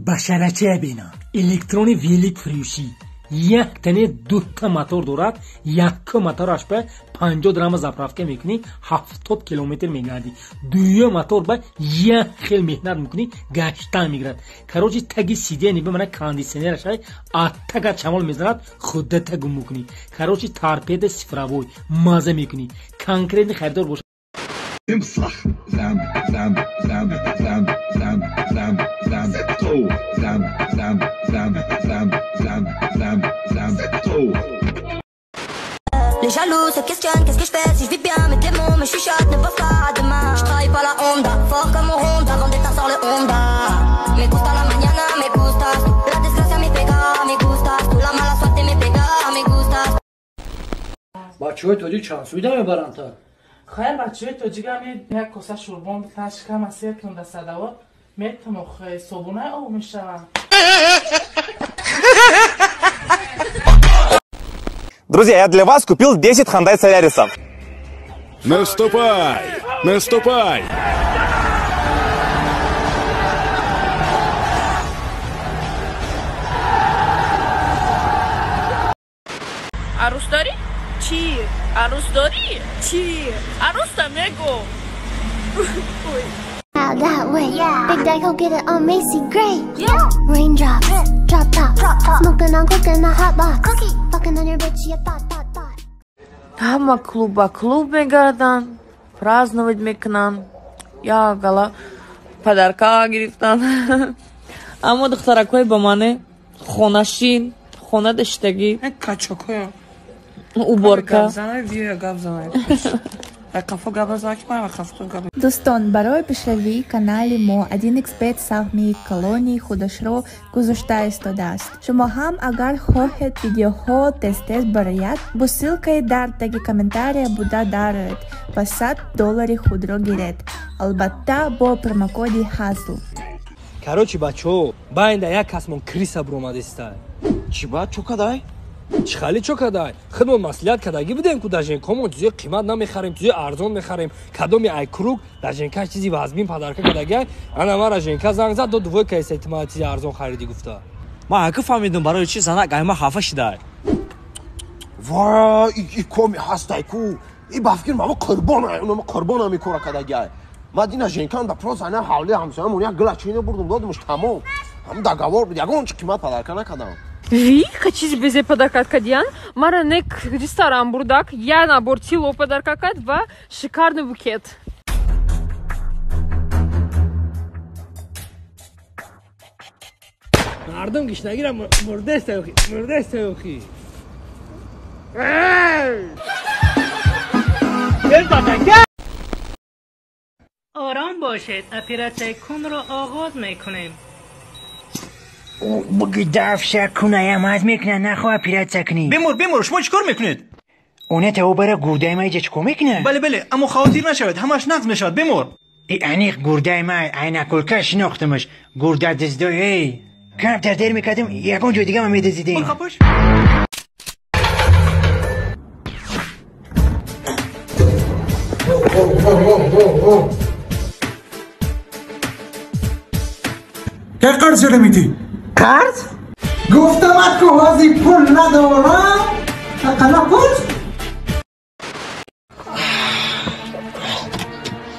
Башарачая бина. Электрони велик фурӯшӣ. Як тане дута мотор дорад, якум мотораш ба 50 драма заправка мекунӣ, 70 километр мегардӣ. Дуюм мотор ба як хел меҳнат мекунӣ, гаштан мегирад. Короче, таги сидени ба мана кондиционераш аттага чамол мезанад, худата гум мекунӣ. Короче, торпеда цифровой, маза мекунӣ. Конкретный харидор бошад. Зам, зам, зам, зам, зам, зам, зам, то, зам, зам, зам, зам, зам, зам, зам, то. Les jaloux se questionnent, qu'est-ce que je fais si je vis bien? Mes démons me chuchotent, ne pense pas à demain. Je trahis pas la Honda, fort comme mon Honda, Vendetta sort le Honda. Me gusta la mañana, me gustas tú. La desgracia me pega, me gustas tú. La mala suerte me pega, me gustas. Бачаҳои тоҷик чанд суида мебаранд та? Хайр, бачаҳои тоҷик ҳам як коса шӯрбон битан, шикама сер кунда садавот метам, охе собунаи об мешавам. Друзья, я для вас купил 10 Hyundai Solaris'ов. Наступай! Наступай! Арус дорӣ? Чӣ? Арус дорӣ? Чӣ? Аруста мегӯ. That way, yeah. Big Daddy, go get it on Macy Gray. Yeah. Raindrops, drop top, smoking on cooking the hot box, cookie, fucking on your bitch, yeah, thought, thought, thought. Ҳама клуб ба клуб мегарданд, праздновать мекунанд, як гала подарка гирифтанд. Аммо духтаракҳои ба мане хонашин, хона даштагӣ. Качокоя. Уборка. Гап занай. Дӯстон, барои пешравии канали мо 1xBet саҳми калони худашро гузошта истодааст. Шумо ҳам агар хоҳед видеоҳо тез-тез барояд, бо ссылкаи дар таги комментария буда дароед ва $100 худро гиред. Албатта бо промокоди ХАЗЛ. Короче, бачаҳо, байнда як касмон криса буромадеста. Чӣ ба чӯ кадай? Чӣ хали чо кадай? Худмон маслиҳат кардагӣ будем, ку даженкомон чизи қимат намехарем, чизи арзон мехарем. Кадоми ай круг даженка чизи вазмин подарка кардагиай. Ана мара женка занг зад, до двойка эсайтима чизи арзон харидӣ гуфта. Ман ака фаҳмидум барои чӣ занак айма хафа шидай. Ва и коми ҳастай ку. И ба фикр мама қурбон ай, унома қурбон ами кора кардагиай. Ма дина женкан да просто ана ҳавли ҳамсоямон як гила чине бурдум, додумш тамом. Ҳам договор буд, ягон чӣ қимат подарка накардам. Вика чиз безе подарка кадиян, мара нек ресторан бурдак, я набор тило подарка кад ва шикарный букет. Мардум гишнагира мурдеста ёхи, мурдеста ёхи. Ором бошед, оператсияи кунро оғоз мекунем. Буги дафша кунаям аз мекуна, нахо оператсия кунӣ. Бемор, бемор, шумо чӣ кор мекунед? Оне тао бара гурдаи май ҷа чӣ кор мекуна? Бале, бале, аммо хавотир нашавед, ҳамаш нағз мешавад, бемор. И аниқ гурдаи май, айнакулка шинохтамаш. Гурда диздой, эй. Камтар дер мекардем, ягон ҷой дига ма медиздидем. Хапаш. Ки қарз шуда метӣ? Қарз? Гуфтамат ку ҳозир пул надорам, ақалла пурс.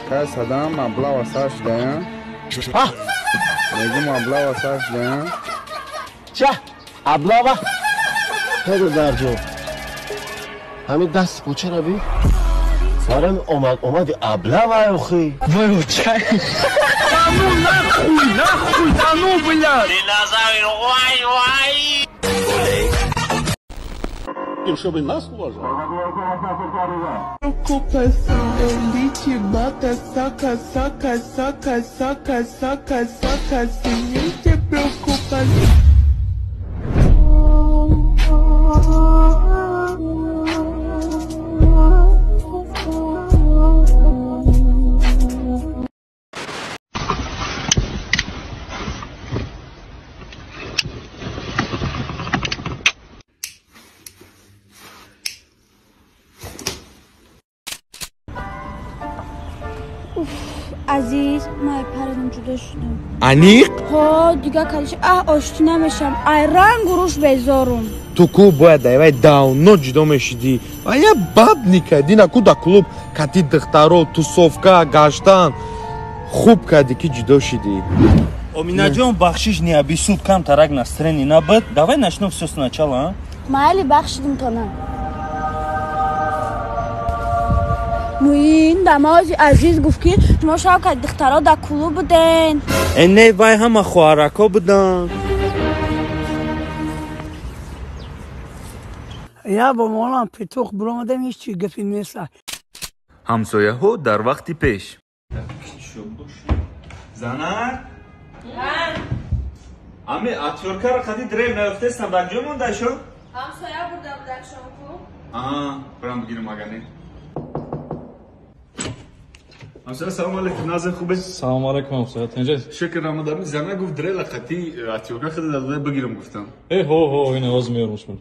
Кай садам маблағ сар шудаям? Мегӯ маблағ сар шудаям? Ча? Аблава? Ҳеду дарҷо. Ҳамин даст кӯчара би? Барам омад омади аблава охи. Вой, чай. Да ну нахуй, нахуй, да ну, блядь! Динозавр, вай, вай! Чтобы нас уважали. Preocupação, elite, bota, soca, soca, soca, soca, soca, soca, sem ter preocupação. Азиз, ман паридам ҷудо шудам. Аниқ? Ҳо, дига кадиш оштӣ намешам. Ай рангу руш безорум. Ту ку бояд дай вай давно ҷудо мешидӣ. Ва я бабника дина ку да клуб кати духтаро тусовка гаштан. Хуб кардӣ ки ҷудо шидӣ. Оминаҷон, бахшиш не обессудь, камтарак настроение набуд. Давай начнем всё сначала, а? Майли, бахшидим тона. Муин дамози Азиз гуфт ки шумо шаб кати духтаро дар клуб буден. Э не, вай ҳама хоҳарако буданд. Я бо молам петух буромадем, ҳеҷ чи гапи нест. Ҳамсояҳо дар вақти пеш. Занак? Ами атёркаро қади дрел наёфтестам, дар ҷо монда шо? Ҳамсоя бурда будакшон ку. Аа, барам бигирам агане. Ҳамсоя, салом алейкум, назар хубе? Салом алейкум, ҳамсоя, тинҷед? Шукр, рамадан. Занак гуфт дрела қати атёрка хада дада бигирам гуфтам. Э, ҳо, ҳо, ина ҳозир меёрам шумо.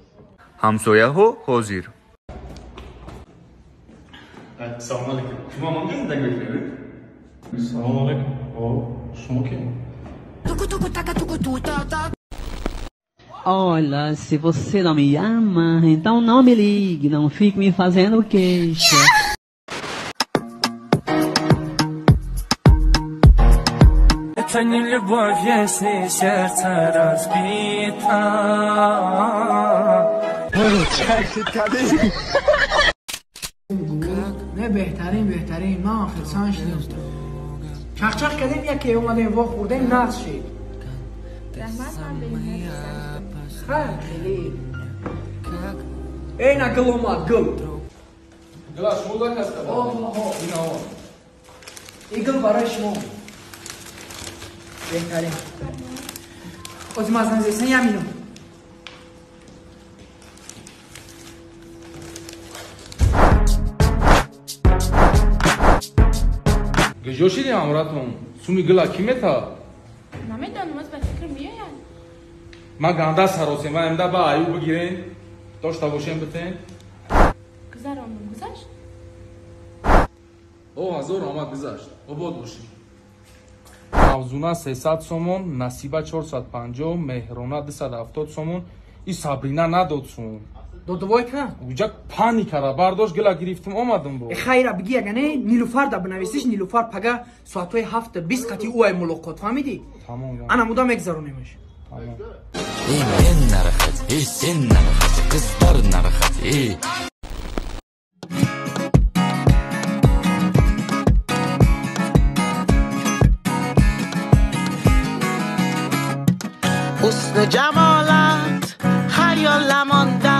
Ҳамсояҳо ҳозир. Салом алейкум. Шумо ҳам зиндагӣ мекунед? Салом алейкум. О, шумо ки? Olha, se você não me ama, então não me ligue, não fique me fazendo queixa. Это не любовь, если сердце разбито. Не, беҳтарин, беҳтарин. Ман хирсан шудам. Чахчах кардем, яке омадем, во хӯрдем, нағз шид. Хайр, хеле. Эй, на гул омад, гул. Гула шумо заказ карда? Ҳо, ҳо. Ина омад. Ин гул барои шумо. Беҳтарин. Ози ман занг зесен, як минут. Гиҷо шиди ҳамратон? Суми гула кӣ мета? Намедонам, аз ба фикр меояд. Ман ганда саросем, ман имда ба аюб бигирен, дошта бошем битен. Гузарондум, гузашт? О, ҳазор омад, гузашт. Обод бошӣ. Мавзуна 300 сомон, Насиба 450, Меҳрона 270 сомон. И Сабрина надод сум. Додовойка? Уҷа паникара бардошт, гила гирифтим, омадам бо. Хайра, биги агане Нилуфар да бинависиш, Нилуфар пага соатҳои 7:20 қати ӯ ай мулоқот, фаҳмидӣ? Тамом. Ана муда мегзаронемаш. Тамом. Эй, мен нарахат, эй, сен нарахат, қыздар нарахат, эй. حسن جمالت خیالم آنده،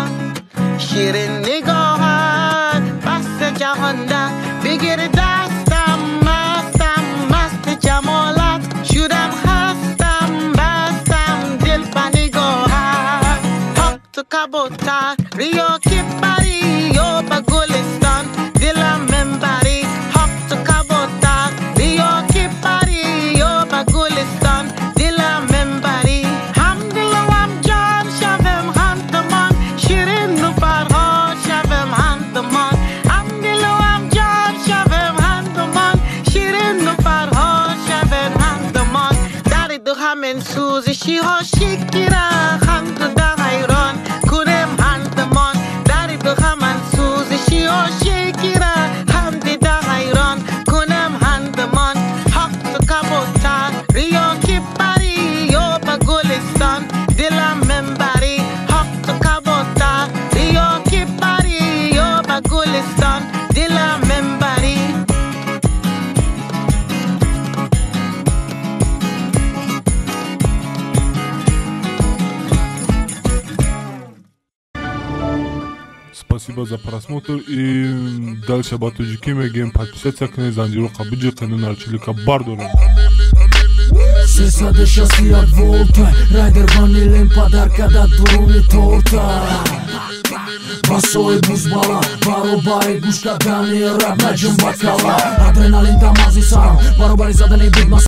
شیرین نگاهت بس جهانده. بگیر دستم مستم مست جمالت، شدم خستم بستم دل به نگاهت. حق تو کبوتر ریا که پری یا به گلستان دلم منبری. حق تو کبوتر ریا که پری یا به گلستان دلم منبری. هم دلم هم جان شوم هم دمان، شیرین و فرهاد شوم هم دمان. هم دلم هم جان شوم هم دمان، شیرین و فرهاد شوم هم دمان. در دو همین سوزشی ها شکیره، هم دو در حیران کنم هم دمان. در دو همین سوزشی ها شکیره، هم دیده حیران کنم هم دمان. حق تو کبوتر ریا که پری یا به گلستان دلم منبری. حق تو کبوتر ریا که پری یا به گلستان دلم منبری. Спасибо за просмотр и дальше ба тоҷикӣ мегӯем, подписаться кунед, занҷиро биҷиқену нарчилика бардорем. 361 волта Райдер ванилем подарка да дуруни торта. Басои бузбала баробари гӯш кардани раб наҷум ба кала. Адреналин дар мағзи сарам баробари задани бигмас.